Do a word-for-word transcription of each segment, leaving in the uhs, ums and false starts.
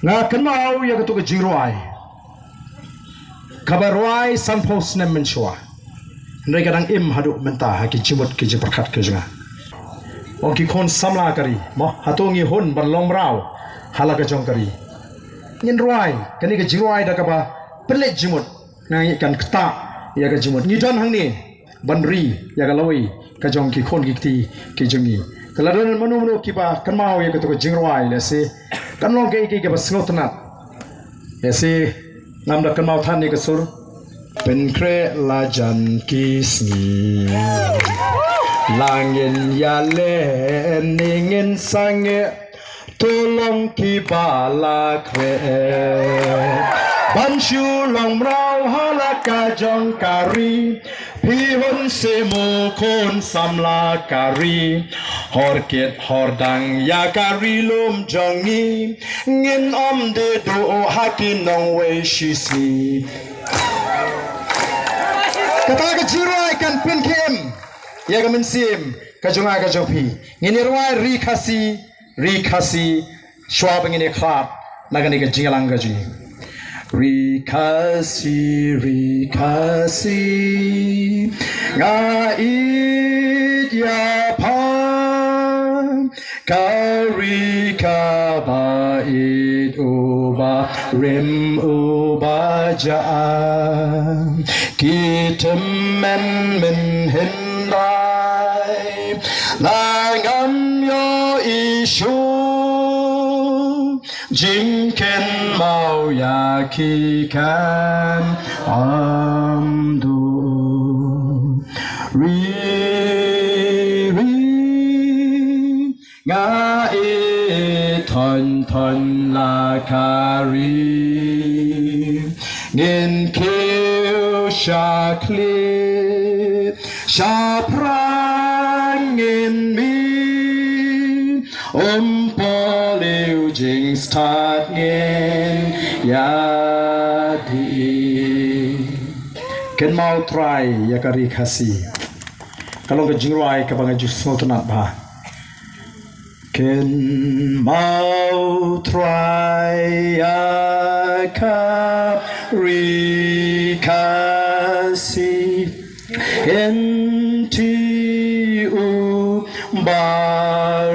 Nga kynmaw ïa kato ka jingrwai kaba rwai sanphew snem mynshuwa, hynrei ka dang im haduh mynta ha ki jingmut ki jingpyrkhat ki jong nga. Ong ki khun samla ka ri, mo, hato ngi hun ban long mraw ha la ka jong ka ri? Ngin rwai kane ka jingrwai da kaba pynleit jingmut. Nga ngeit kan ktah ïa ka jingmut. Ngi don hangne ban ri ïa ka lawei ka jong ki khun ki kti ki jong ngi. Te la don mano mano kiba kynmaw ïa kato ka jingrwai, lehse kan long kaei kaei kaba sngewtynnat. Lehse ngam da kynmaw than ïa ka sur. Pynkhreh la jan ki sngi, la ngin ïaleh ne ngin sangeh, to long kiba la khreh ban shu long mraw ha la ka jong ka ri. Phi hun seh mo khun samla ka ri, hor kit hor dang ïa ka ri lum jong ngi. Ngin ym dei duh ha ki nongwei shisngi. Kata ka jingrwai kan pynkhih im ïa ka mynsiem ka jong nga ka jong phi. Ngin ïa rwai Ri Khasi, Ri Khasi, shuwa ba ngin ïa khlad na kane ka jingïalang ka jong ngi. Ri Khasi, Ri Khasi, nga ïeit ïa pha, ka ri kaba ïeit uba rim uba jah. Ki tymmen mynhyndai la ngam ïohi shuh, jingkynmaw ïa ki kan ym duh. Ri, ri, nga ïeit thon thon la ka ri. Ngin kiew sha khlieh sha phrang, ngin mih, ym poi lei jingstad, ngin ïa dih. Kynmaw Trai ïa ka Ri Khasi. Ka long ka jingrwai kaba nga ju sngewtynnat bha. Kynmaw Trai ïa ka Ri Khasi, hynrei uba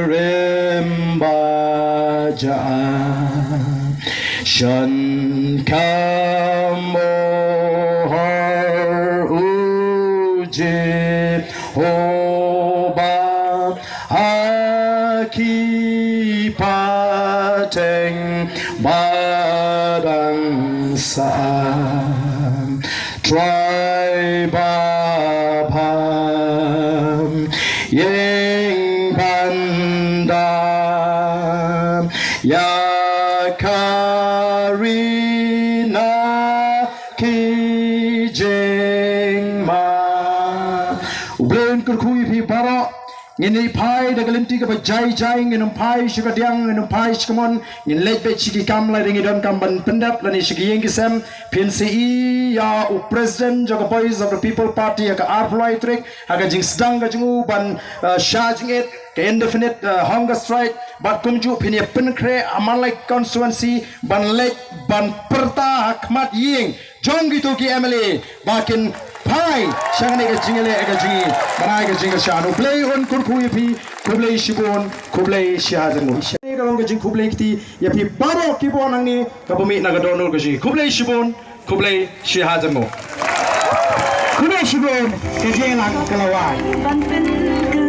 rim ba jah. Shen ka mohor u Jehobah ha ki pateng ba dang sah. Trai ba bha ïeng ban da ïa ka ri na ki jingma. U Blei un kyrkhu ïa phi baroh. Ngin ïa phai da ka lynti kaba jai jai, ngin ym phai sha ka diang, ngin ym phai sha ka mon, ngin leit beit sha ki kam lada ngi donkam ban pyndep lane sha ki ïing ki sem. Phin sa ïohi ïa u president jong ka Voice of the People Party ha ka arphew lai tarik ha ka jingsdang ka jong u ban, uh, shah jingit, ka indefinite, uh, hunger strike. Bad kumjuh phin ïa pynkhreh ha Mandalay constituency ban leit ban pyrta ha khmat ïing jong kito ki M L A ba kin phai sha kane ka jingïaleh ka jong ngi ban ai ka jingkyrshan. U Blei un kyrkhu ïa phi. Khublei shibun, khublei shihajar nguh. Kane ka long ka jingkhublei kti ïa phi baroh kiba wan hangne, kaba mih na ka dohnud ka jong ngi. Khublei shibun, khublei shihajar nguh. Khublei shibun, ka jingïalang ka la wai.